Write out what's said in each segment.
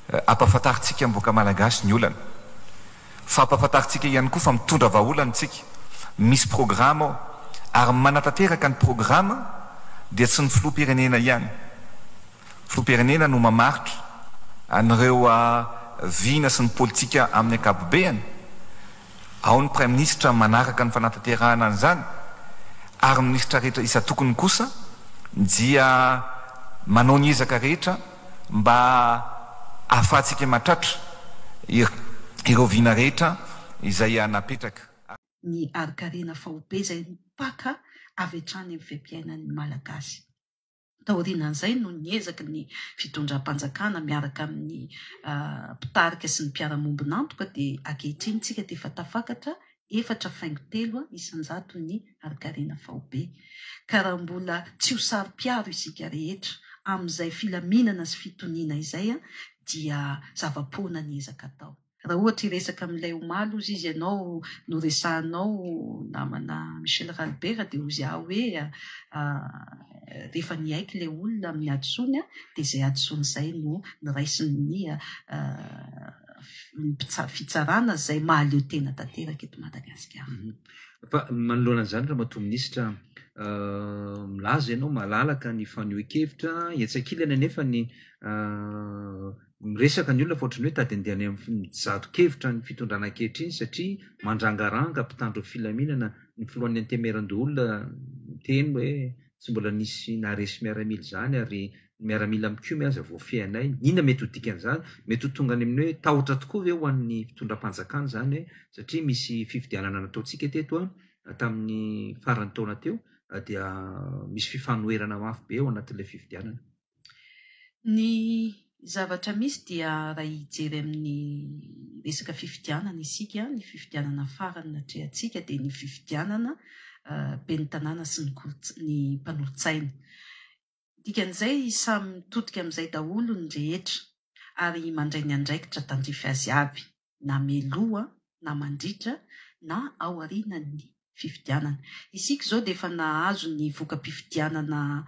Ampahafantarintsika amin'ny vahoaka malagasy ny olana. Fa ampahafantarintsika ihany koa fa mitondra vahaolana isika. Misy programa ao. Ary manatanteraka ny programa dia tsy ny filoham-pirenena ihany. Filoham-pirenena no mamaritra an'ireo vina sy ny politika amin'ny ankapobeany. Ao ny Praiminisitra manaraka ny fanatanterahana an'izany ary ny minisitra rehetra isan-tokony kosa dia manao ny ezaka rehetra mba ahafahantsika mahatratra ireo vina rehetra izay napetraka. Ny harin-karena faobe izay mipaka avy hatrany amin'ny fiaimpiainan'ny Malagasy. Taorianan'izay no niezaky ny fitondram-panjakana miaraka amin'ny mpitarika sy ny mpiara-mombon'antoka dia ankehitriny tsika dia efa tafakatra 4,3 isan-jaton'ny harin-karena faobe. Ka raha mbola tsy ho saro-piaro isika rehetra amin'izay filaminana sy fitoniana izay dia zava-poana ny ezaka atao. Raha ohatra hiresaka amin'ilay omaly ozy izy ianao noresahanao namana Michel Ralibera dia ozy aho hoe rehefa niaiky ilay olona amin'ny hadisoany dia izay hadisoany izay no noraisin'ny fitsarana izay mahaleo tena tanteraka eto Madagasikara. Fa manoloana an'izany Ramatoa Minisitra, milaza ianao malalaka ny fanehoan-kevitra, etsy ankilany anefa ny Miresaka ny olona fa ohatran'ny hoe tady andeha any amin'ny jaton-kevitra ny fitondrana ankehitriny satria mandrangaranga mpitandro ny filaminana ny filohan'ny antemierandoholona miteny hoe tsy mbola nisy naharesy miaramila izany ary ny miaramila mikomy aza voafehinay. Inona mety ho dikan'izany? Mety ho tonga any amin'ny hoe tahotra tokoa ve ho an'ny fitondram-panjakana izany hoe satria misy fifidianana nataontsika teto tamin'ny faran'ny taona teo dia misy fifanoherana mafy be ao anatin'ilay fifidianana. Ny zavatra misy dia raha hijery amin'ny resaka fifidianana isika, ny fifidianana farany natrehantsika dia ny fifidianana ben'ny tanàna sy ny ny mpanolotsaina. Dikan'izay samy mitodika amin'izay daholo ny rehetra ary mandray ny andraikitra tandrify azy avy. na mialoha na mandritra na aorianan'ny fifidianana. Isika izao dia efa nahazo ny voka-pifidianana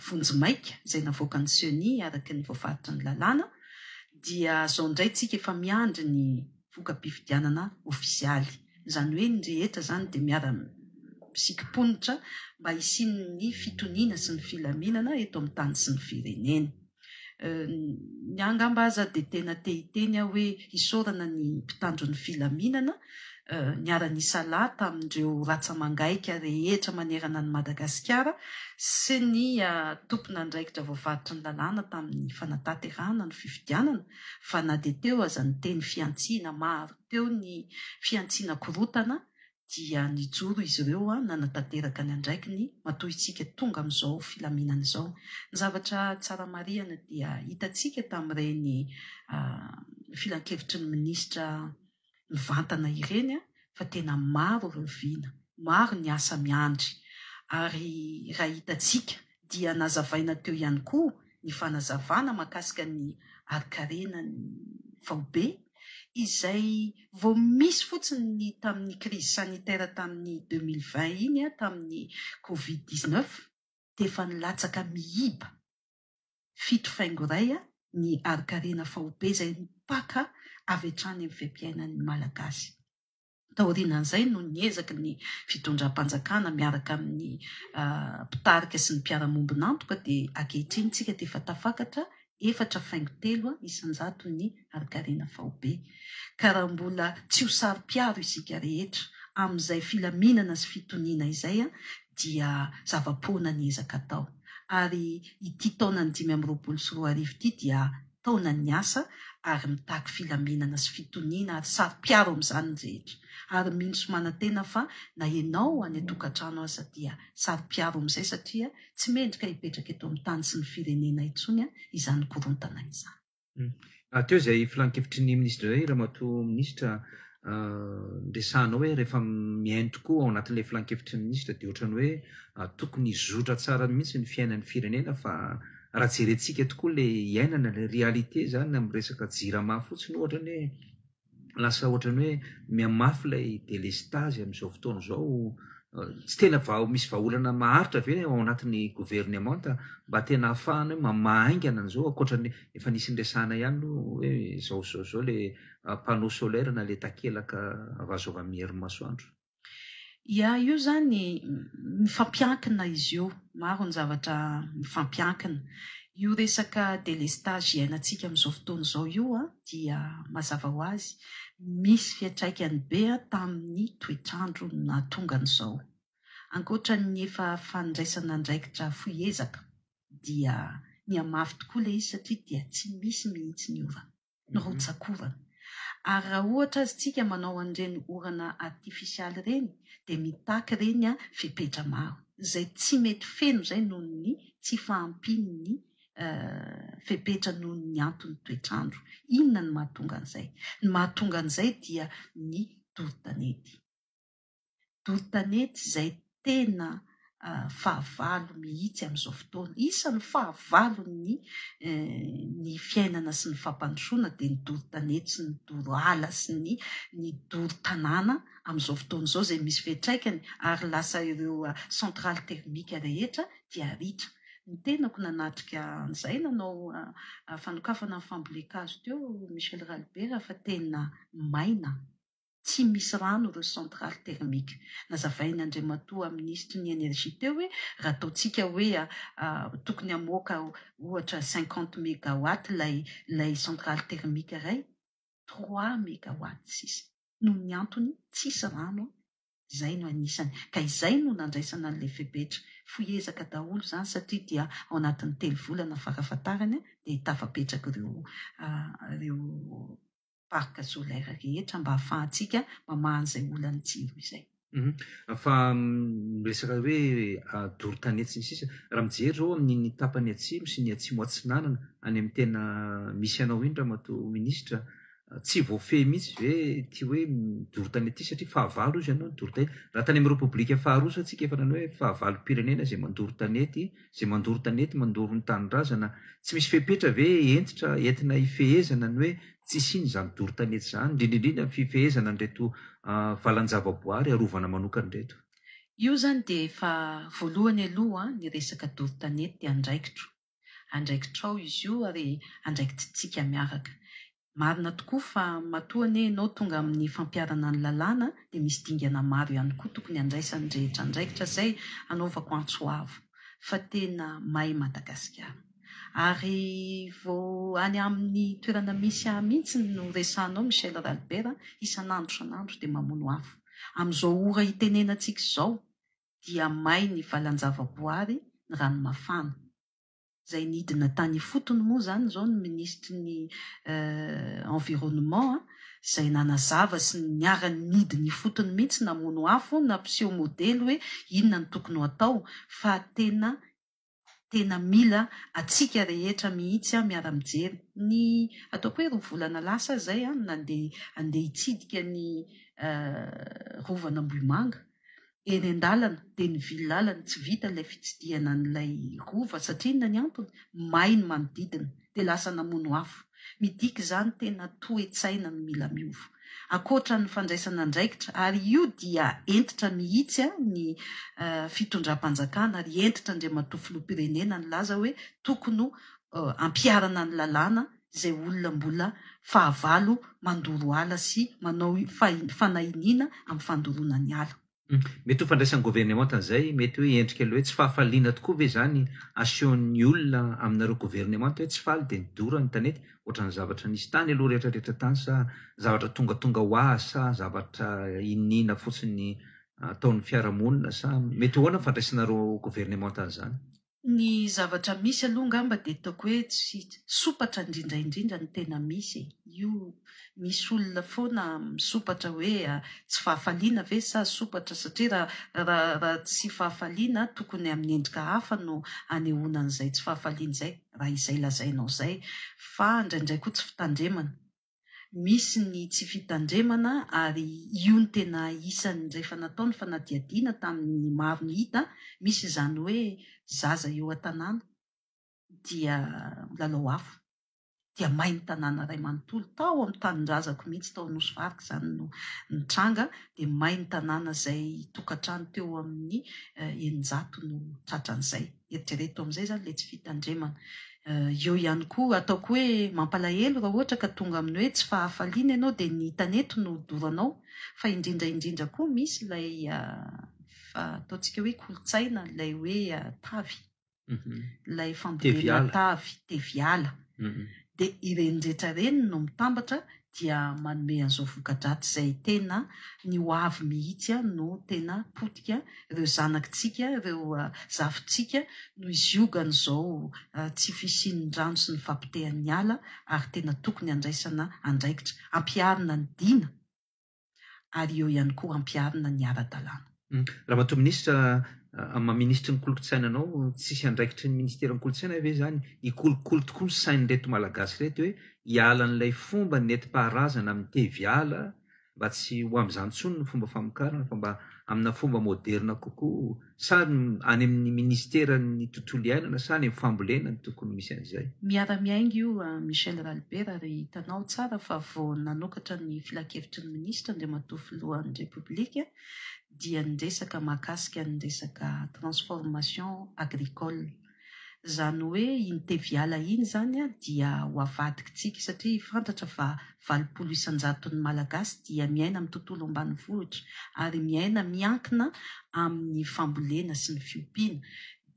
vonjimaika izay navoakan'ny ceni araka ny voafaritry ny lalàna dia izao indray tsika efa miandry ny voka-pifidianana ofisialy. Izany hoe ny rehetra izany dia miara-misikim-ponitra mba hisian'ny fitoniana sy ny filaminana eto amin'ny tany sy ny firenena. Ny ahy angamba aza dia tena te hiteny aho hoe isaorana ny mpitandro ny filaminana niara-nisalahy tamin'ireo ratsa-mangaika rehetra manerana an'i Madagasikara sy ny tompon'andraikitra voafaritry ny lalàna tamin'ny fanatanterahana ny fifidianana fa na dia teo aza ny teny fihantsiana maro teo ny fihantsiana korontana dia nijoro izy ireo nanatanteraka ny andraikiny matoa isika tonga amin'izao filaminana izao. Ny zavatra tsara marihana dia hitantsika tamin'ireny filankevitry ny minisitra mivantana ireny fa tena maro ireo vina, maro ny asa miandry ary raha hitantsika dia nazavaina teo ihany koa ny fanazavana mahakasika ny harinkarena faobe izay vao misy fotsiny ny tamin'ny crise sanitaire tamin'ny 2020 iny tamin'ny covid 19 dia efa nilatsaka miiba 7,1 ny harinkarena faobe izay nipaka avy hatrany amin'ny fiaimpiainan'ny Malagasy. Taorianan'izay no niezaky ny fitondram-panjakana miaraka amin'ny mpitarika sy ny mpiara-mombon'antoka dia ankehitriny tsika dia efa tafakatra 4,3 isan-jaton'ny harinkarena faobe. Ka raha mbola tsy ho saro-piaro isika rehetra amin'izay filaminana sy fitoniana izay dia zava-poana ny ezaka atao. Ary ity taonan'ny 2025 ity dia taonan'ny asa ary mitaky filaminana sy fitoniana ary saro-piaro amin'izany ny rehetra. Ary mino sy manantena fa na ianao any an-tokantrano aza dia saro-piaro amin'izay satria tsy mendrika hipetraka eto amin'ny tany sy ny firenena intsony izany korontana izany. Teo izay filan-kevitry ny minisitra izay Ramatoa Minisitra, niresahanao hoe rehefa mihaino tokoa ao anatin'ilay filan-kevitry ny minisitra dia ohatran'ny hoe tokony hizotra tsara mihitsy ny fiainan'ny firenena fa raha jerentsika tokoa ilay iainana, ilay réalité izany amin'ny resaka jirama fotsiny ohatra anie lasa ohatran'ny hoe mihamafy ilay délestage amin'izao fotoana izao. Tsy tena vaha, misy vahaolana maharitra ve ao anatin'ny governemanta mba tena ahafahana hoe mamaha haingana an'izao ankoatra ny efa nisy niresahana ihany aloha hoe izao sy izao izao ilay panneau solaire na ilay takelaka azo avy amin'ny herin'ny masoandro? Ya, io izany mifampiankina izy io, maro ny zavatra mifampiankina. Io resaka délestage iainantsika amin'izao fotoana izao io dia mazava ho azy misy fiantraikany be tamin'ny toetr'andro no nahatonga an'izao. Ankoatra ny efa fandraisana andraikitra fohy ezaka dia nihamafy tokoa ilay izy satria dia tsy misy mihitsy ny orana, ny rotsak'orana. Ary raha ohatra aza isika manao an'ireny orana artifisialy ireny dia mitaky ireny fepetra maro izay tsy mety feno izay noho ny tsy fahampian'ny fepetra noho ny antony toetr'andro. Inona no mahatonga an'izay? Ny mahatonga an'izay dia ny doro tanety. Doro tanety izay tena fahavalo mihitsy amin'izao fotoana. Isan'ny fahavalon'ny ny fiainana sy ny fampandrosoana dia ny doro tanety sy ny doro ala sy ny ny doro tanàna amin'izao fotoana izao izay misy fiantraikany ary lasa ireo centrale thermique rehetra dia ritra. Ny tenako nanatrika an'izay nanao fanokafana ny fambolen-kazo teo Michel Ralibera fa tena maina, tsy misy rano ireo centrale thermique. Nazavain'i Andriamatoa Minisitry ny Energie teo hoe raha ataontsika hoe tokony hamoaka ohatra 50 megawatt ilay ilay centrale thermique iray, trois megawatt sisa noho ny antony tsisy rano Izay no anisany. Ka izay no nandraisana an'ilay fepetra. Fohy ezaka daholo izany satria dia ao anatin'ny 3 volana farafahatarany dia tafapetraka ireo ireo parc solaire rehetra mba hahafahantsika mamaha an'izay olan'ny jiro izay. Fa miresaka hoe doro tanety sy ny sisa, raha mijery izao amin'iny tapany atsimo sy ny atsimo atsinanana any amin'ny tena misy anao iny ramatoa minisitra, Tsy voafehy mihitsy ve ity hoe doro tanety ity satria fahavalo hozy ianao ny doro tanety. Raha tany amin'ny Repoblika faharoa izao tsika efa nanao hoe fahavalom-pirenena izay mandoro tanety, izay mandoro tanety mandoro ny tanindrazana. Tsy misy fepetra ve hentitra entina hifehezana ny hoe tsy hisian' izany doro tanety izany, indrindra indrindra ny fifehezana an'ireto valan-javaboary arovana manokana ireto? Io izany dia efa voalohany aloha ny resaka doro tanety dia andraikitro. Andraikitrao izy io ary andraikitsika miaraka. Marina tokoa fa matoa anie ianao tonga amin'ny fampiharana ny lalàna dia misy dingana maro ihany koa tokony handraisan'ny rehetra andraikitra izay hanaovako antso avo fa tena may Madagasikara. Ary vao any amin'ny toerana misy ahy mihitsy no resahanao Michel Ralibera, isan'andro isan'andro dia mamono afo. Amin'izao ora itenenantsika izao dia may ny valan-javaboary ny ranomafana. Izay nidina tany ifotony moa izany izao ny minisitry ny environnement izay nanazava sy niara-nidina ifotony mihitsy namono afo, nampiseho modely hoe inona no tokony ho atao fa tena tena mila antsika rehetra mihitsy miara-mijery. Ny ataoko hoe 2 volana lasa izay aho no nandeha handeha hitsidika ny rovan'Ambohimanga. Eny an-dalana dia nivily lalana, tsy vita ilay fitsidihana an'ilay rova satria inona ny antony? May ny manodidina dia lasa namono afo. Midika izany tena toe-tsaina no mila miova. Ankoatra ny fandraisana andraikitra ary io dia hentitra mihitsy ny fitondram-panjakana ary hentitra Andriamatoa Filoham-pirenena nilaza hoe tokony hampiharana ny lalàna izay olona mbola fahavalo mandoro ala sy manao fanahiniana amin'ny fandoroana ny ala. Mety ho fandraisan'ny governemanta an'izay, mety hoe endrika ilay hoe tsy fahafaliana tokoa ve izany asehon'ny olona aminareo governemanta hoe tsy faly dia nidora ny tanety ohatran'ny zavatra nisy tany aloha rehetra rehetra tany sa zavatra tongatonga ho azy sa zavatra iniana fotsiny ataon'ny fiarahamonina sa mety ho ahoana ny fandraisanareo governemanta an'izany? Ny zavatra misy aloha angamba dia ataoko hoe tsy sompatra indrindra indrindra no tena misy e. Io misy olona foana misompatra hoe tsy fahafaliana ve sa sompatra satria raha raha raha tsy fahafaliana tokony amin'ny endrika hafa no anehoana an'izay tsy fahafaliana izay raha izay lazainao izay fa indraindray koa tsy fitandremana. Misy ny tsy fitandremana ary io no tena isan'ny rehefa natao ny fanadihadiana tamin'ny maro ny hita, misy izany hoe zaza eo an-tanàna dia milalao afo. Dia may ny tanàna iray manontolo, tao amin'ny tanindrazako mihitsy, tao Nosy Varika izany no nitranga, dia may ny tanàna izay tokantrano teo amin'ny 600 no tratran'izay. Eritrereto amin'izay izany ilay tsy fitandremana. Eo ihany koa, ataoko hoe mampalahelo raha ohatra ka tonga amin'ny hoe tsy fahafaliana ianao dia ny tanety no doranao, fa indrindra indrindra koa misy ilay ataontsika hoe kolontsaina, ilay hoe tavy. Ilay fambolena tavy, teviala. Dia ireny rehetra ireny no mitambatra dia manome an'izao voka-dratsy izay tena ny ho avy mihitsy no tena potika, ireo zanakitsika, ireo zafintsika no iziogan'izao tsy fisian'ny rano sy ny fahapotehan'ny ala ary tena tokony handraisana andraikitra, ampiharina ny dina. ary eo ihany koa ampiharina ny ara-dalàna. Ramatoa Minisitra, amin'ny maha Minisitry ny Kolontsaina anao, tsisy andraikitry ny Ministeran'ny Kolontsaina ve izany hikolokolo tokoa ny sain'ireto Malagasy ireto hoe hiala an'ilay fomba nentim-paharazana amin'ny teviala mba tsy ho amin'izany intsony ny fomba famokarana fa mba amina fomba moderina kokoa sa any amin'ny Ministeran'ny Tontolo iainana sa any amin'ny fambolena no tokony misy an'izay? Miara-miainga io Michel Ralibera ary hitanao tsara fa vao nanokatra ny filankevitry ny minisitra Andriamatoa Filohan'ny Repoblika dia niresaka mahakasika ny resaka transformation agricole. Izany hoe iny teviala iny izany dia ho avadikitsika satria fantatra fa 80 isan-jaton'ny Malagasy dia miaina amin'ny tontolo ambanivohitra ary miaina miankina amin'ny fambolena sy ny fiompiana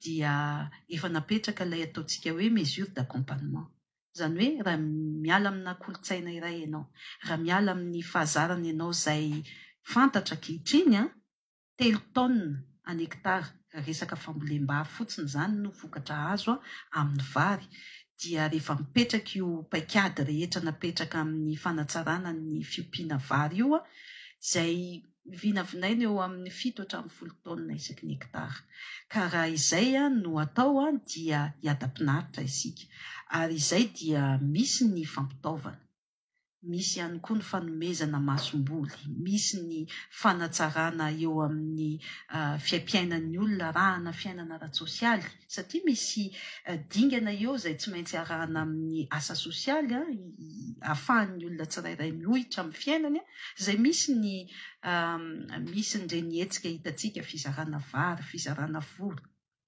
dia efa napetraka ilay ataontsika hoe mesure d'accompagnement. Izany hoe raha miala amina kolontsaina iray ianao, raha miala amin'ny fahazarana ianao izay fantatra ankehitriny, telo taonina an hectare, raha resaka fambolem-bary fotsiny izany no vokatra azo amin'ny vary, dia rehefa mipetraka io paikady rehetra napetraka amin'ny fanatsarana ny fiompiana vary io, izay vinavinaina eo amin'ny fito hatramin'ny folo taonina isaky ny hectare. Ka raha izay no atao dia hiadam-pinaritra isika. Ary izay dia misy ny fampitaovana. Misy ihany koa ny fanomezana masomboly, misy ny fanatsarana eo amin'ny fiaimpiainan'ny olona arahana fiainana ara-tsosialy satria misy dingana eo izay tsy maintsy arahana amin'ny asa sosialy ahafahan'ny olona tsirairay miohitra amin'ny fiainany izay misy ny misy ireny hetsika hitantsika fizarana vary, fizarana vola.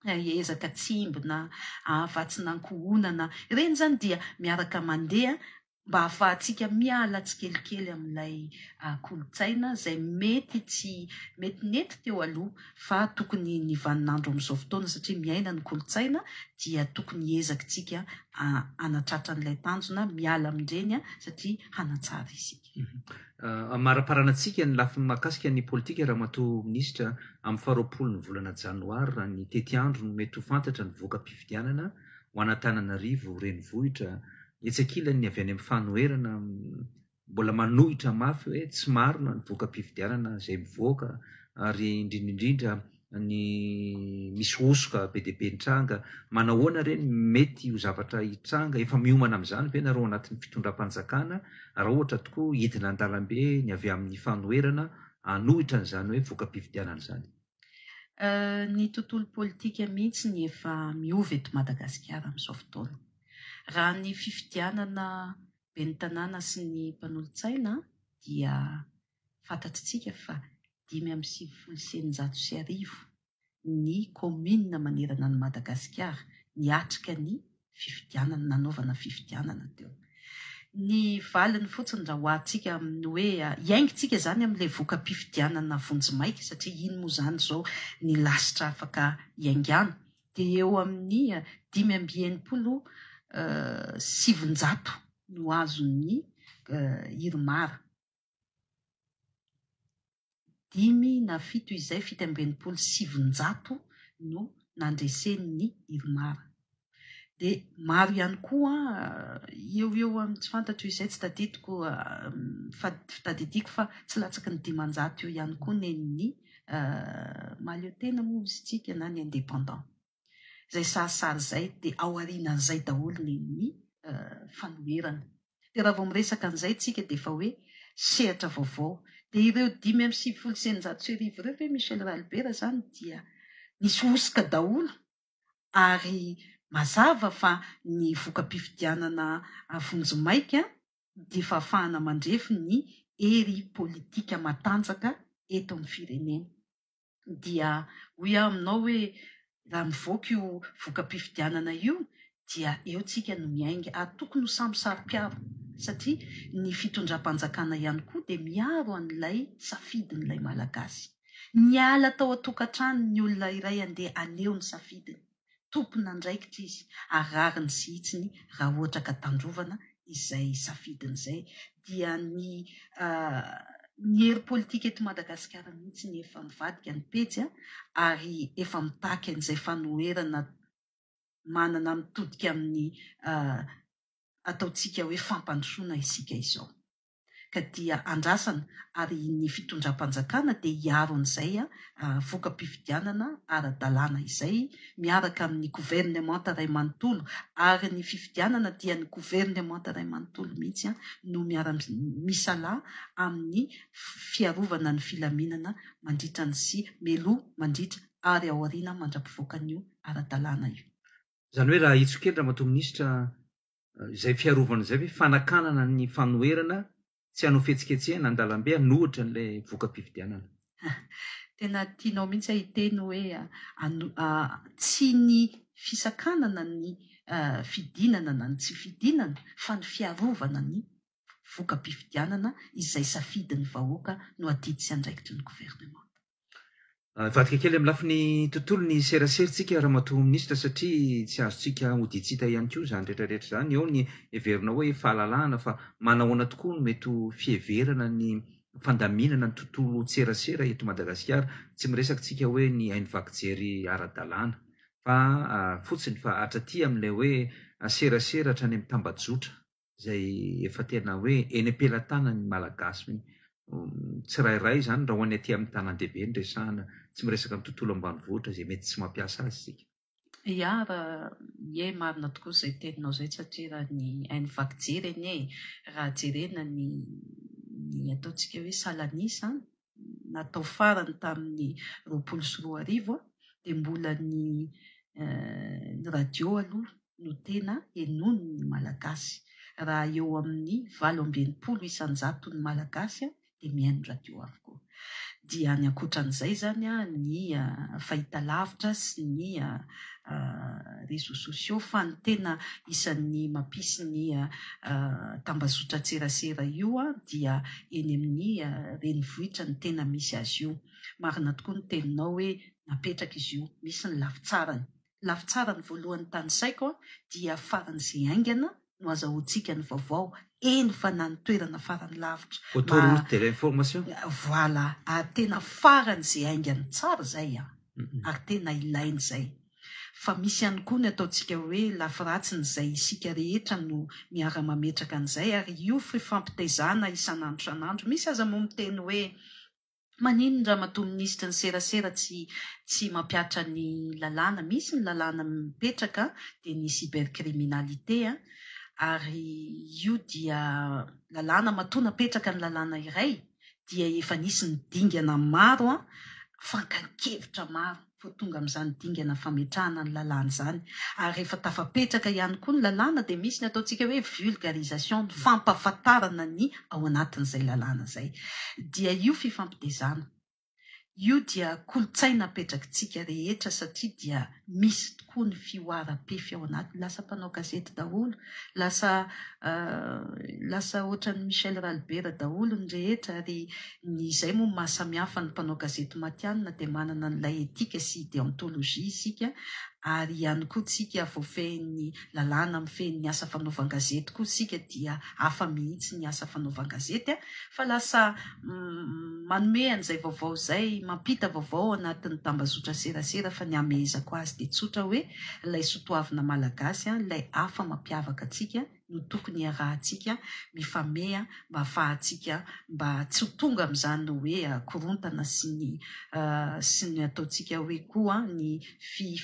ezaka tsimbina, vatsina ankohonana, ireny izany dia miaraka mandeha mba hahafahantsika miala tsikelikely amin'ilay kolontsaina izay mety tsy mety nety teo aloha fa tokony ny vaninandro amin'izao fotoana satria miaina ny kolontsaina dia tokony hiezakitsika hanatratra an'ilay tanjona miala amin'ireny satria hanatsara isika. Amaraparana antsika ny lafiny mahakasika ny politika Ramatoa Minisitra, amin'ny faharoapolo ny volana janoary raha ny tetiandro no mety ho fantatra ny voka-pifidianana ho an'Antananarivo renivohitra. Etsy ankilany ny avy any amin'ny fanoherana mbola manohitra mafy hoe tsy marina ny voka-pifidianana izay mivoaka ary indrindra indrindra ny misy hosoka be dia be nitranga, manahoana re ny mety ho zavatra hitranga, efa miomana amin'izany ve nareo anatin'ny fitondram-panjakana raha ohatra tokoa hidina an-dalambe ny avy amin'ny fanoherana hanohitra an'izany hoe voka-pifidianana izany? Ny tontolo politika mihitsy ny efa miova eto Madagasikara amin'izao fotoana. Raha ny fifidianana ben'ny tanàna sy ny mpanolotsaina dia Fantatritsika fa 1695 ny kaominina manerana an'i Madagasikara niatrika ny fifidianana, nanaovana fifidianana teo. Ny valiny fotsiny raha oharintsika amin'ny hoe hiainga tsika izany amin'ilay voka-pifidianana vonjimaika satria iny moa izany izao ny lasitra afaka hiaingàna dia eo amin'ny 965 no azon'ny IRMAR. Dimy na fito izay 967 no nandresen'ny Irmar. Dia maro ihany koa eo ho eo amin'ny tsy fantatro izay tsy tadidiko fa fitadidiako fa tsy latsaky ny 500 eo ihany koa nen'ny mahaleo tena moa izy tsika na ny indépendant. Izay sarisary izay dia ao aorianan'izay daholo ny ny fanoherana. Dia raha vao miresaka an'izay tsika dia efa hoe sehatra vaovao. Dia ireo 1695 ireo ve Michel Ralibera izany dia nisy hosoka daholo ary. Mazava fa ny voka-pifidianana vonjimaika dia fahafahana mandrefy ny hery politika matanjaka eto amin'ny firenena. Dia hoy aho aminao hoe raha mivoaka io voka-pifidianana io dia eo tsika no miainga ary tokony ho samy saro-piaro satria ny fitondram-panjakana ihany koa dia miaro an'ilay safidin'ilay Malagasy. Niala tao an-tokantrano ny olona iray andeha haneho ny safidiny. Tompon'andraikitra izy ary rariny sy hitsiny raha ohatra ka tandrovana izay safidiny izay. Dia ny ny hery politika eto Madagasikara mihitsy ny efa mivadika ny pejy ary efa mitaky an'izay fanoherana manana mitodika amin'ny ataontsika hoe fampandrosoana isika izao. Ka dia andrasana ary ny fitondram-panjakana dia hiaro an'izay voka-pifidianana ara-dalàna izay miaraka amin'ny governemanta iray manontolo ary ny fifidianana dia ny governemanta iray manontolo mihitsy no miara-misalahy amin'ny fiarovana ny filaminana mandritra ny sy meloa mandritra ary aoriana mandra-pivoakan'io ara-dalàna io. Izany hoe raha ahitsiko kely Ramatoa Minisitra, izay fiarovana izay ve fanakanana ny fanoherana tsy hanao fihetsiketsehana an-dalambe hanohitra an'ilay voka-pifidianana? Tena tianao mihitsy aho hiteny hoe tsy ny fisakanana ny fidinana na ny tsy fidinana fa ny fiarovana ny voka-pifidianana izay safidin'ny vahoaka no adidy sy andraikitry ny governemanta. Hivadika kely amin'ny lafiny tontolo ny serasera tsika Ramatoa Minisitra satria tsy azontsika hodian-tsy hita ihany koa izany rehetra rehetra izany. Eo ny heverina hoe fahalalahana fa manahoana tokoa no mety ho fiheverana ny fandaminana ny tontolo tserasera eto Madagasikara. Tsy miresaka tsika hoe ny haino vaky jery ara-dalàna fa fotsiny fa hatraty amin'ilay hoe serasera hatrany amin'ny tambajotra. izay efa tena hoe eny am-pelatanan'ny Malagasy tsirairay izany raha ho an'ny aty amin'ny tanan-dehibe no resahana, tsy miresaka ny tontolo ambanivohitra izay mety tsy mampiasa azy isika. Ia, raha, ie marina tokoa izay teninao izay satria raha ny haino vaky jery anie e, raha jerena ny ny ataontsika hoe salan'isa natao farany tamin'ny 2020 dia mbola ny ny radio aloha no tena henoin'ny Malagasy. Raha eo amin'ny 68 isan-jaton'ny Malagasy dia mihaino radio avokoa. Dia ny ankoatran'izay izany ny fahitalavitra sy ny réseaux sociaux fa ny tena isan'ny mampisy ny tambazotran-tserasera io dia eny amin'ny renivohitra no tena misy azy io. Marina tokoa ny teninao hoe napetraka izy io, misy ny lafitsarany. Lafitsarany voalohany tanisaiko dia faran'izay haingana no azahoantsika ny vaovao, eny fa na ny toerana farany lavitra. Autoroute de l'information. Voilà, ary tena faran'izay haingana tsara izay an! Ary tena ilaina izay. Fa misy ihany koa ny ataontsika hoe lafiratsiny izay isika rehetra no miara-mametraka an'izay ary io fifampitaizana isan'andro isan'andro, misy aza moa miteny hoe Maninona ramatoa minisitry ny serasera tsy tsy mampihatra ny lalàna? Misy ny lalàna mipetraka dia ny cybercriminalité ary io dia lalàna matoa napetraka ny lalàna iray dia efa nisy ny dingana maro fankan-kevitra maro. vao tonga amin'izany dingana fametrahana ny lalàna izany. Ary rehefa tafapetraka ihany koa ny lalàna dia misy ny ataontsika hoe vulgarisation, ny fampahafantarana ny ao anatin'izay lalàna izay. Dia io fifampitezana io dia kolontsaina apetrakitsika rehetra satria dia misy tokoa ny fihoaram-pefy ao anatiny. Lasa mpanao gazety daholo, lasa lasa ohatran'i Michel Ralibera daholo ny rehetra ary Ny izay moa maha samihafa ny mpanao gazety matihanina dia manana an'ilay etika sy deontologie isika ary ihany koa tsika voafehin'ny lalàna mifehy ny asa fanaovan-gazety koa isika dia hafa mihitsy ny asa fanaovan-gazety fa lasa manome an'izay vaovao izay mampita vaovao ao anatin'ny tambazotra serasera fa ny hamehezako azy dia tsotra hoe ilay sotoavina malagasy ilay hafa mampiavaka antsika no tokony hiarahantsika mifameha mba afahantsika mba tsy ho tonga amin'izany hoe korontana sy ny sy ny ataontsika hoe koa ny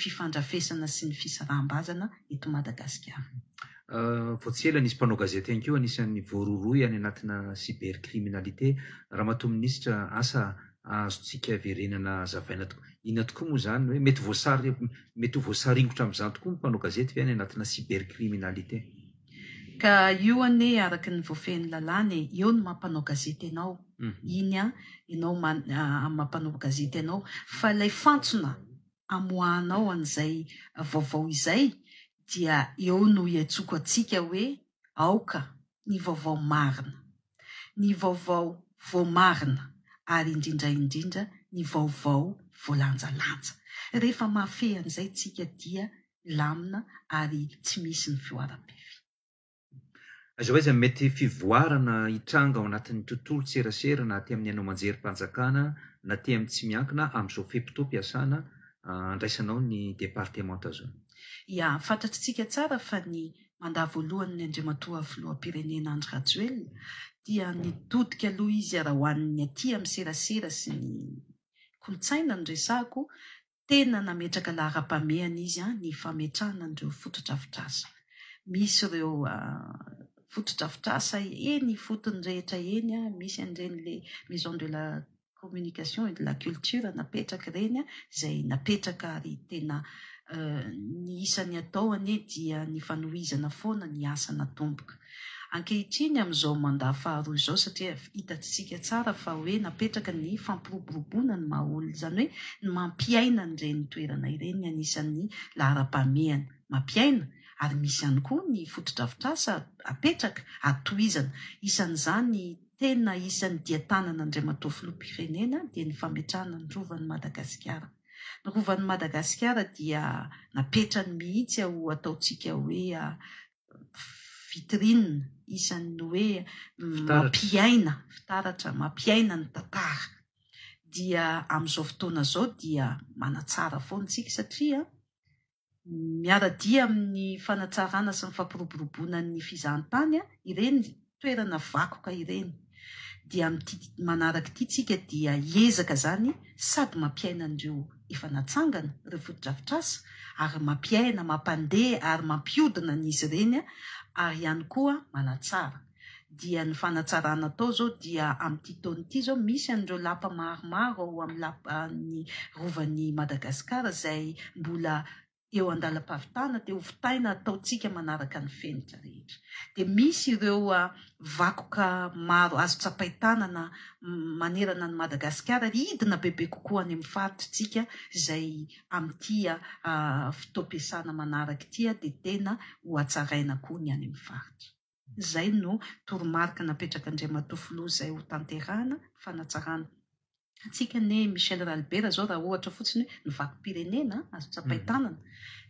fifandrafesana sy ny fisaraham-bazana eto Madagasikara. Vao tsy ela nisy mpanao gazety ihany koa anisan'ny voarohirohy any anatina cybercriminalité. Ramatoa Minisitra, asa. Azontsika verenana hazavaina tokoa. Inona tokoa moa izany hoe mety voasary mety ho voasaringotra amin'izany tokoa ny mpanao gazety ve any anatina cybercriminalité? Ka io anie araka ny voafehin'ny lalàna e, eo no maha mpanao gazety anao, iny an, ianao amin'ny maha mpanao gazety anao, fa ilay fantsona amoahanao an'izay vaovao izay dia eo no iantsoako antsika hoe aoka ny vaovao marina, ny vaovao voamarina ary indrindra indrindra ny vaovao voalanjalanja. Rehefa mahafehy an'izay tsika dia milamina ary tsy misy ny fihoaram-pefy. Aiza ho aiza ny mety fivoarana hitranga ao anatin'ny tontolon-tserasera na aty amin'ny haino aman-jerim-panjakana na aty amin'ny tsy miankina amin'izao fe-potoam-piasana andraisanao ny departemanta izao? Ya, fantatritsika tsara fa ny mandat voalohany ny Andriamatoa Filoham-pirenena Andry Rajoelina dia nitodika aloha izy raha ho an'ny aty amin'ny serasera sy ny kolontsaina no resahako, tena nametraka laharam-pahamehana izy ny fametrahana an'ireo fotodrafitrasa. Misy ireo fotodrafitrasa eny ifotony rehetra eny, misy an'ireny le maison de la communication et de la culture napetraka ireny izay napetraka ary tena ny isan'ny atao anie dia ny fanohizana foana ny asa natomboka. Ankehitriny amin'izao mandat faharoa izao satria hitantsika tsara fa hoe napetraka ny fampiroboroboana ny maha olona, izany hoe ny mampiaina an'ireny toerana ireny ny anisan'ny laharam-pahamehana. Mampiaina ary misy ihany koa ny fotodrafitrasa apetraka ary tohizana. Isan'izany Tena isan'ny dian-tanan'Andriamatoa Filoham-pirenena dia ny fametrahana ny Rovan'i Madagasikara. Ny Rovan'i Madagasikara dia napetrany mihitsy ho ataontsika hoe vitrine, isan'ny hoe mampiaina, fitaratra, mampiaina ny tantara. Dia amin'izao fotoana izao dia manatsara foana isika satria Miara-dia amin'ny fanatsarana sy ny fampiroboroboana ny fizahantany ireny toerana vakoka ireny. Dia amin'ity manaraka ity tsika dia hiezaka izany sady mampiaina an'ireo efa natsangana, ireo fotodrafitrasa, ary mampiaina, mampandeha ary mampiodina an'izy ireny ary ihany koa manatsara. dia ny fanatsarana atao izao dia amin'ity taona ity izao misy an'ireo lapa maromaro ao amin'ny lapan'ny rovan'i Madagasikara izay mbola eo an-dalam-pahavitana dia ho vitaina ataontsika manaraka ny fenitra rehetra. Dia misy ireo vakoka maro azo tsapain-tanana manerana an'i Madagasikara ary hidina bebe kokoa any amin'ny faritritsika izay amin'ity fotoam-piasana manaraka ity dia tena ho hatsaraina koa ny any amin'ny faritra. Izay no toromarika napetrak'Andriamatoa Filoha izay ho tanterahana fanatsarana. Antsika anie Michel Ralibera izao raha ohatra fotsiny hoe ny vakom-pirenena azo tsapain-tanana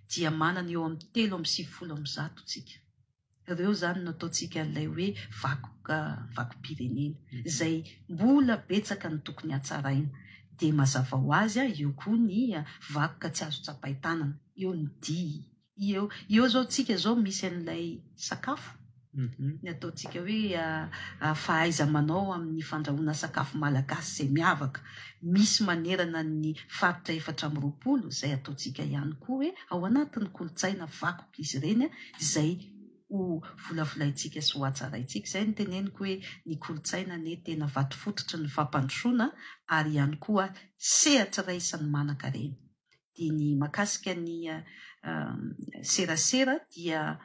dia manana eo amin'ny 193 tsika. Ireo izany no ataontsika an'ilay hoe vakoka vakom-pirenena izay mbola betsaka ny tokony hatsaraina. Dia mazava ho azy eo koa ny vakoka tsy azo tsapain-tanana, eo ny dihy, Eo eo zao tsika zao misy an'ilay sakafo, ny ataontsika hoe fahaiza-manao amin'ny fandrahoana sakafo malagasy izay miavaka, misy manerana ny faritra 24 izay ataontsika ihany koa hoe ao anatin'ny kolontsaina vakoka izy ireny izay ho volavolaintsika sy ho hatsaraintsika. Izay no teneniko hoe ny kolontsaina anie tena vato fototry ny fampandrosoana ary ihany koa sehatra iray isan'ny manan-karena. dia ny makasika ny serasera dia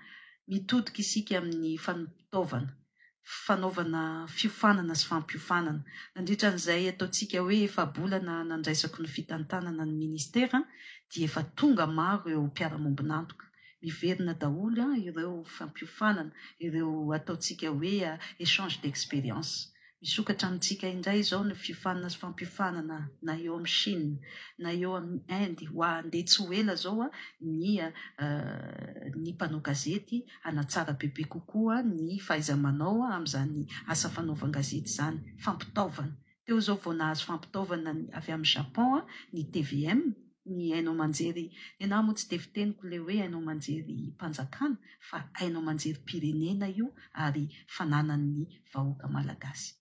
mitodika isika amin'ny fampitaovana, fanaovana fiofanana sy fampiofanana. Nandritra an'izay ataontsika hoe efa-bolana nandraisako ny fitantanana ny ministera dia efa tonga maro ireo mpiara-mombon'antoka. Miverina daholo ireo fampiofanana, ireo ataontsika hoe échange d'expérience. Misokatra amintsika indray izao ny fiofanana sy fampiofanana na eo amin'i Chine na eo amin'i Inde ho handeha tsy ho ela izao ny ny mpanao gazety hanatsara bebe kokoa ny fahaiza-manao amin'izany asa fanaovan-gazety izany. Fampitaovana. Teo izao vao nahazo fampitaovana avy amin'i Japon ny tvm, ny haino aman-jery, nenaha moa tsy dia fiteniko ilay hoe haino aman-jerim-panjakana fa haino aman-jerim-pirenena io ary fananan'ny vahoaka malagasy.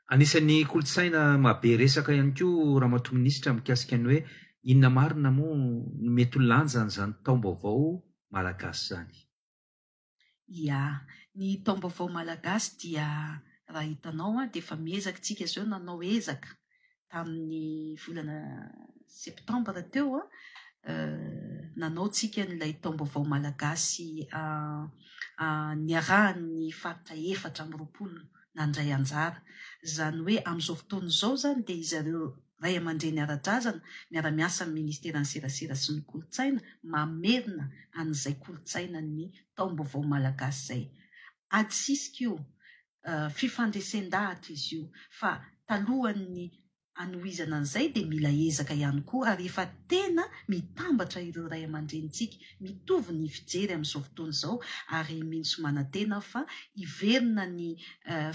Anisan'ny kolontsaina mahabe resaka ihany koa Ramatoa Minisitra mikasika ny hoe inona marina moa no mety ho lanjan'izany taom-baovao malagasy izany? Ia. Ny taom-baovao malagasy dia raha hitanao dia efa miezaka isika izao nanao ezaka. Tamin'ny volana septambra teo, nanao tsika an'ilay taom-baovao malagasy niarahan'ny faritra 24 nandray anjara. Izany hoe amin'izao fotoana izao izany dia izareo ray aman-dreny ara-drazana miara-miasa amin'ny ministeran'ny serasera sy ny kolontsaina mamerina an'izay kolontsainan'ny taom-baovao malagasy izay. Ady sisika io, fifandresen-dahatra izy io fa talohan'ny hanohizana an'izay dia mila ezaka ihany koa ary efa tena mitambatra ireo ray aman-drenintsika, mitovy ny fijery amin'izao fotoana izao ary mino sy manantena aho fa hiverina ny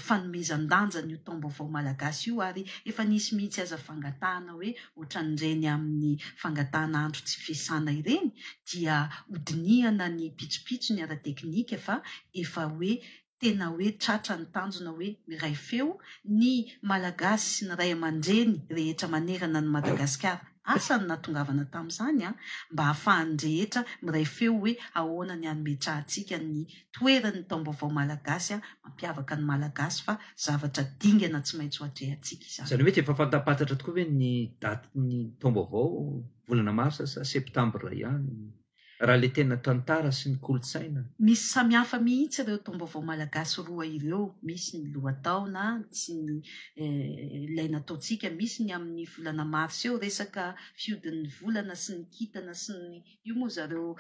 fanomezan-danja an'io taom-baovao malagasy io ary efa nisy mihitsy aza fangatahana hoe ohatran'ireny amin'ny fangatahana andro tsy fiasana ireny dia hodinihana ny pitsopitsony ara-teknika fa efa hoe tena hoe tratra ny tanjona hoe miray feo ny Malagasy sy ny ray aman-dreny rehetra manerana an'i Madagasikara. Asa no nahatongavana tamin'izany an, mba hahafahan'ny rehetra miray feo hoe ahoana ny hametrahantsika ny toeran'ny taom-baovao malagasy mampiavaka ny Malagasy fa zavatra dingana tsy maintsy ho atrehantsika izany. Izany hoe efa fantapantatra tokoa ve ny datin'ny taom-baovao, volana marsa sa septambra ihany? Raha le tena tantara sy ny kolontsaina. Misy samihafa mihitsy ireo taom-baovao malagasy roa ireo, misy ny lohataona sy ny ilay nataontsika, misy ny amin'ny volana marsa eo resaka fihodin'ny volana sy ny kintana sy ny io moa zareo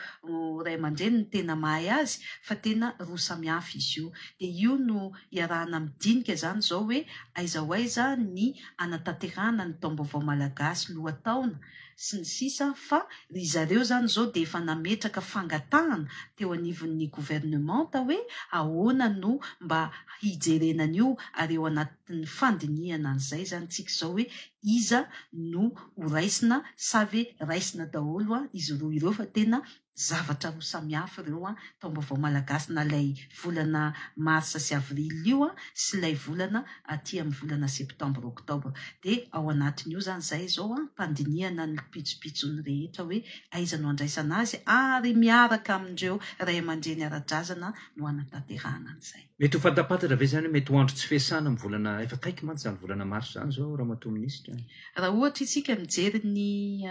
ray aman-dreny no tena mahay azy fa tena roa samihafa izy io. Dia io no iarahana midinika izany izao hoe aiza ho aiza ny hanatanterahana ny taom-baovao malagasy lohataona sy ny sisa fa ry zareo izany izao dia efa nametraka fangatahana teo anivon'ny governemanta hoe ahoana no mba hijerena an'io ary eo anatin'ny fandinihana an'izay izany tsika izao hoe iza no ho raisina sa ve raisina daholo izy roa ireo fa tena Zavatra roa samihafa ireo an, taom-baovao malagasy na ilay volana mars sy avril io an, sy ilay volana aty amin'ny volana septembre octobre. Dia ao anatin'io izany izahay izao an, mpandinihana ny pitsopitsony rehetra hoe aiza no andraisana azy ary miaraka amin'ireo ray aman-dreny ara-drazana no hanatanterahana an'izay. Mety ho fantapantatra ve izany hoe mety ho andro tsy fiasana amin'ny volana, efa akaiky mantsy izany volana mars izany izao Ramatoa Minisitra. Raha ohatra isika mijery ny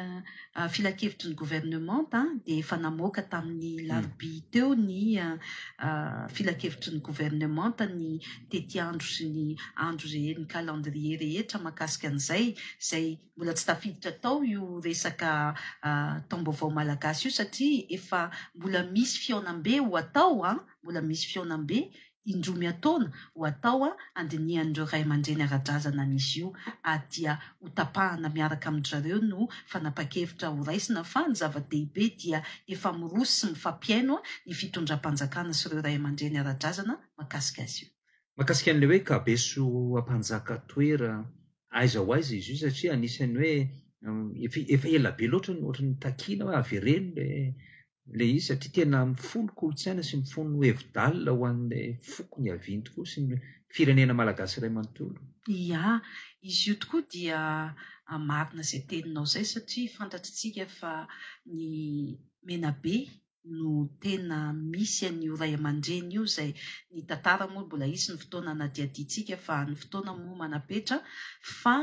Filankevitry ny governemanta dia efa namoaka tamin'ny larobia teo ny Filankevitry ny governemanta ny tetiandro sy ny andro rehe, ny calendrier rehetra mahakasika an'izay, izay mbola tsy tafiditra tao io resaka taom-baovao malagasy io satria efa mbola misy fihaonambe ho atao an, mbola misy fihaonambe indroa miataona ho atao handinihan'ireo ray aman-dreny ara-drazana an'izy io ary dia ho tapahana miaraka amin-dry zareo no fanapan-kevitra ho raisina fa ny zava-dehibe dia efa miroso sy mifampihaino ny fitondram-panjakana sy ireo ray aman-dreny ara-drazana mahakasika azy io. Mahakasika an'ilay hoe kabeso ampanjaka toera aiza ho aiza izy io satria anisan'ny hoe efa ela be loatra no ohatran'ny takiana hoe avereno ilay Ilay izy satria tena mifono kolontsaina sy mifono hevi-dalina ho an'ilay foko niaviany tokoa sy ny firenena malagasy iray manontolo. Ia, izy io tokoa dia marina izay teninao izay satria fantatritsika fa ny Menabe no tena misy an'io ray aman-dreny io izay ny tantara moa mbola hisy ny fotoana hanadihadiantsika fa ny fotoana moa manapetra fa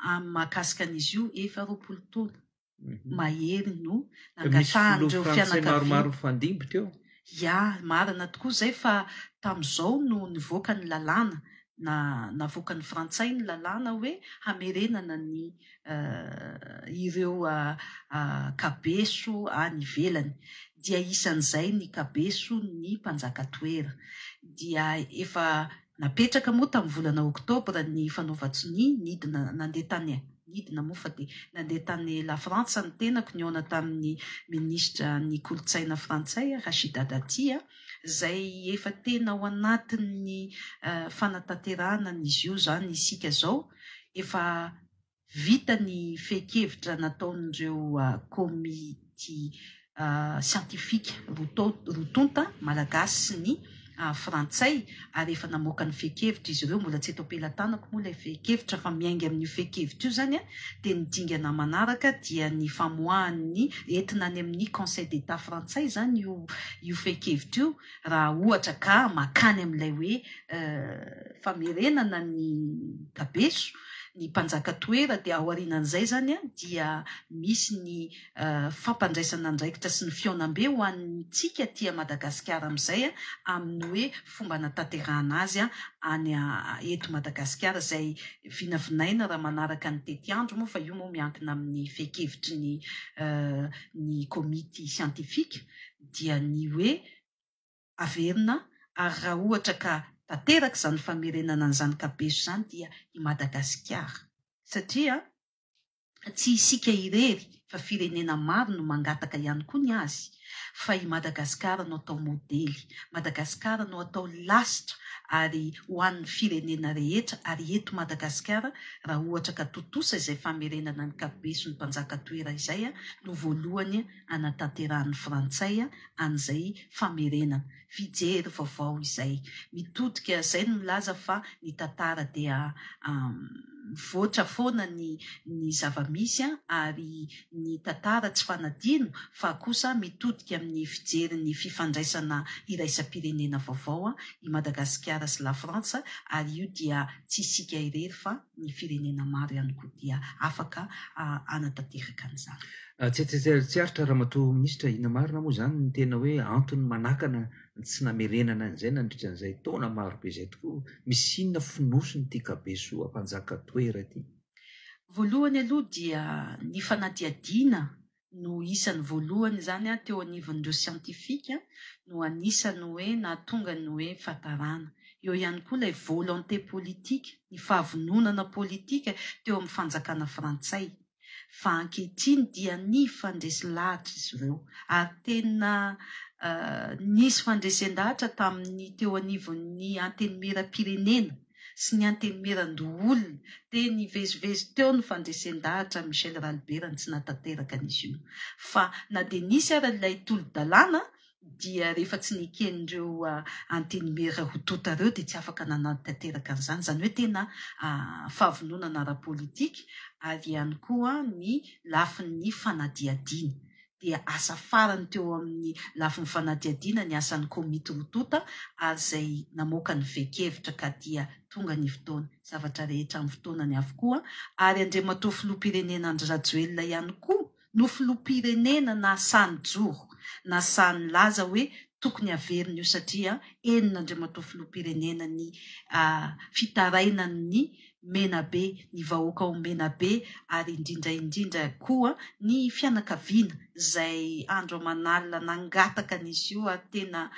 amin'ny mahakasika an'izy io efa 20 taona mahery no nangatahan'ireo fianakaviana. Maromaro nifandimby teo. Ya, marina tokoa izay fa tamin'izao no nivoaka ny lalàna, na navoakan'ny frantsay ny lalàna hoe hamerenana ny ireo kabeso any ivelany. Dia isan'izay ny kabeso ny mpanjaka toera. Dia efa Napetraka moa tamin'ny volana oktobra ny fanaovan-tsonia, nidina nandeha tany nidina moa fa dia nandeha tany Lafrantsa ny tenako nihaona tamin'ny minisitra ny kolontsaina frantsay Rachida Dati izay efa tena ao anatin'ny fanatanterahana an'izy io izany isika izao efa Vita ny fehin-kevitra nataon'ireo komity siantifika roa tonta, malagasy sy ny frantsay, ary efa namoaka ny fehin-kevitra izy ireo. Mbola tsy eto am-pelatanako moa ilay fehin-kevitra fa miainga amin'io fehin-kevitra io izany dia ny dingana manaraka dia ny famoahan'ny, entina any amin'ny Conseil d'Etat frantsay izany io io fehin-kevitra io raha ohatra ka mankany amin'ilay hoe famerenana ny kabeso. ny mpanjaka toera dia aorianan'izay izany dia misy ny fampandraisana andraikitra sy ny fihaonambe ho antsika aty Madagasikara amin'izay amin'ny hoe fomba anatanterahana azy any eto Madagasikara izay vinavinaina raha manaraka ny tetiandro moa fa io moa miankina amin'ny fehin-kevitry ny ny komity siantifika dia ny hoe averina ary raha ohatra ka tanteraka izany famerenana an'izany kabeso izany dia i Madagasikara satria tsy isika irery fa firenena maro no mangataka ihany koa ny azy fa i Madagasikara no atao modely, Madagasikara no atao lasitra ary ho an'ny firenena rehetra ary eto Madagasikara raha ohatra ka tontosa izay famerenana ny kabeso ny mpanjaka toera izay no voalohany hanatanterahan'ny frantsay an'izay famerenana fijery vaovao izay. Mitodika, izay no milaza fa ny tantara dia mivoatra foana ny ny zava-misy ary ny tantara tsy fanadino fa kosa mitodika amin'ny fijery ny fifandraisana iraisam-pirenena vaovao i Madagasikara sy Lafrantsa ary io dia tsy isika irery fa ny firenena maro ihany koa dia afaka hanatanteraka an'izany. Tsy aritra Ramatoa Minisitra, inona marina moa izany no tena hoe antony manakana ny tsy namerenana an'izay nandritra an'izay taona maro be izay tokoa? Misy inona fonosin'ity kabeso Ampanjaka Toera ity? Voalohany aloha dia ny fanadihadiana no isan'ny voalohany izany teo anivon'ireo siantifika no anisan'ny hoe nahatonga ny hoe fahatarana. Eo ihany koa ilay volonté politique, ny fahavononana politika teo amin'ny fanjakana frantsay. Fa ankehitriny dia nifandresy lahatra izy ireo ary tena nisy fandresen-dahatra tamin'ny teo anivon'ny Antenimierampirenena sy ny Antenimierandoholona dia nivezivezy teo ny fandresen-dahatra Michel Ralibera ny tsy nahatanteraka an'izy io. Fa na dia nisy ara ilay tolo-dalàna dia rehefa tsy neken'ireo antenimiera ho tonta ireo dia tsy afaka nanatanteraka an'izany. Izany hoe tena fahavononana ara-politika ary ihany koa ny lafin'ny fanadihadiana. Dia asa farany teo amin'ny lafiny fanadihadiana ny asan'ny komity roa tonta ary izay namoaka ny fehin-kevitra ka dia tonga ny fotoana. Zavatra rehetra amin'ny fotoanany avokoa ary Andriamatoa Filoham-pirenena Andry Rajoelina ihany koa no filoham-pirenena na sahy nijoro na sahy nilaza hoe tokony haverina io satria henon'Andriamatoa Filoham-pirenena ny fitarainan'ny Menabe, ny vahoaka ao Menabe ary indrindra indrindra koa ny fianakaviana izay andro aman'alina nangataka an'izy io ary tena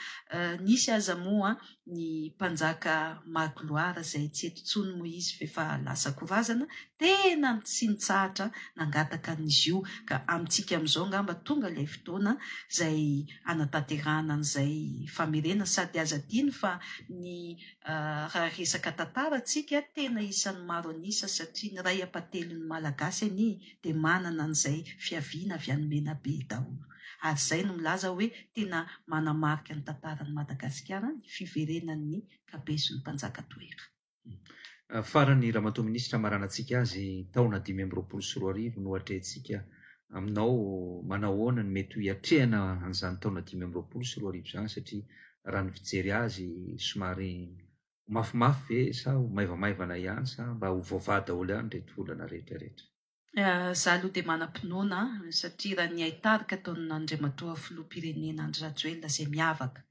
nisy aza moa ny mpanjaka Magloire izay tsy eto intsony moa izy fa efa lasa korazana, tena tsy nitsahatra nangataka an'izy io ka amintsika amin'izao angamba tonga ilay fotoana izay hanatanterahana an'izay famerena sady aza adino fa ny raha resaka tantara tsika tena isan'ny maro an'isa satria ny ray ampatelon'ny Malagasy anie dia manana an'izay fiaviana avy any Menabe daholo. Ary izay no milaza hoe tena manamarika ny tantaran'i Madagasikara ny fiverenan'ny kabeson'ny mpanjaka toera. Farany Ramatoa Minisitra hamaranantsika azy, taona 2025 no atrehintsika aminao, manahoana no mety ho hiatrehana an'izany taona 2025 izany satria raha ny fijery azy somary ho mafimafy ve sa ho maivamaivana ihany sa mba ho voavaha daholo ihany ireto olana rehetra rehetra? Za aloha dia manam-pinoana satria raha ny haitarika ataon'Andriamatoa Filoham-pirenena Andry Rajoelina izay miavaka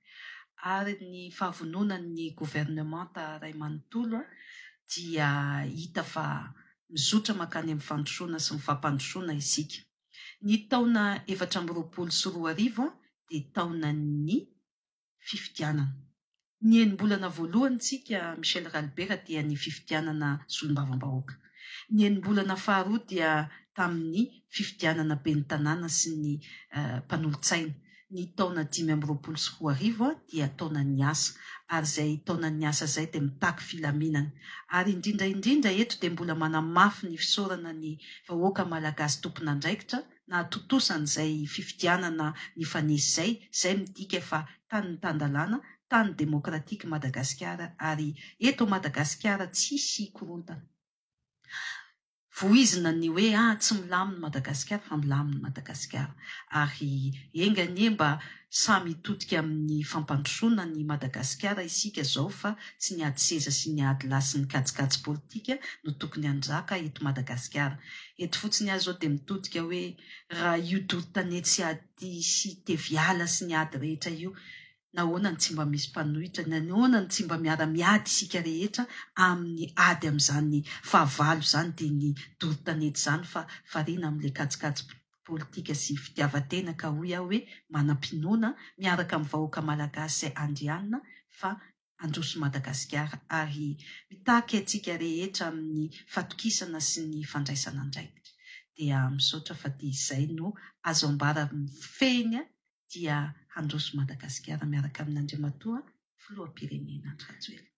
ary ny fahavononan'ny governemanta iray manontolo dia hita fa mizotra mankany amin'ny fandrosoana sy ny fampandrosoana isika. Ny taona 2024 dia taonan'ny fifidianana. Ny enim-bolana voalohany tsika Michel Ralibera dia ny fifidianana solombavambahoaka. Ny enim-bolana faharoa dia tamin'ny fifidianana ben'ny tanàna sy ny mpanolotsaina. Ny taona 2025 dia taonan'ny asa ary izay taonan'ny asa izay dia mitaky filaminana. Ary indrindra indrindra eto dia mbola manamafy ny fisaorana ny vahoaka malagasy tompon'andraikitra nahatontosa an'izay fifidianana nifanesy izay, izay midika fa tany tan-dalàna, tany demokratika Madagasikara ary eto Madagasikara tsisy korontana. Voizina ny hoe ah tsy milamina Madagasikara fa milamina Madagasikara. Ary enga anie mba samy hitodika amin'ny fampandrosoana an'i Madagasikara isika izao fa tsy ny ady seza sy ny ady lahy sy ny kajikajy politika no tokony hanjaka eto Madagasikara. Eto fotsiny aho izao dia mitodika hoe raha io doro tanety sy ady sy teviala sy ny ady rehetra io Nahoana no tsy mba misy mpanohitra? Nahoana no tsy mba miara-miady isika rehetra amin'ny ady amin'izany fahavalo izany dia ny doro tanety izany fa variana amin'ilay kajikajy politika sy fitiavan-tena ka hoy aho hoe manam-pinoana miaraka amin'ny vahoaka malagasy andrianina fa handroso Madagasikara ary mitaky antsika rehetra amin'ny fatokisana sy ny fandraisana andraikitra. Dia misaotra fa dia izay no azo ambara fehiny dia handroso Madagasikara miaraka amin'Andriamatoa Filoham-pirenena Andry Rajoelina.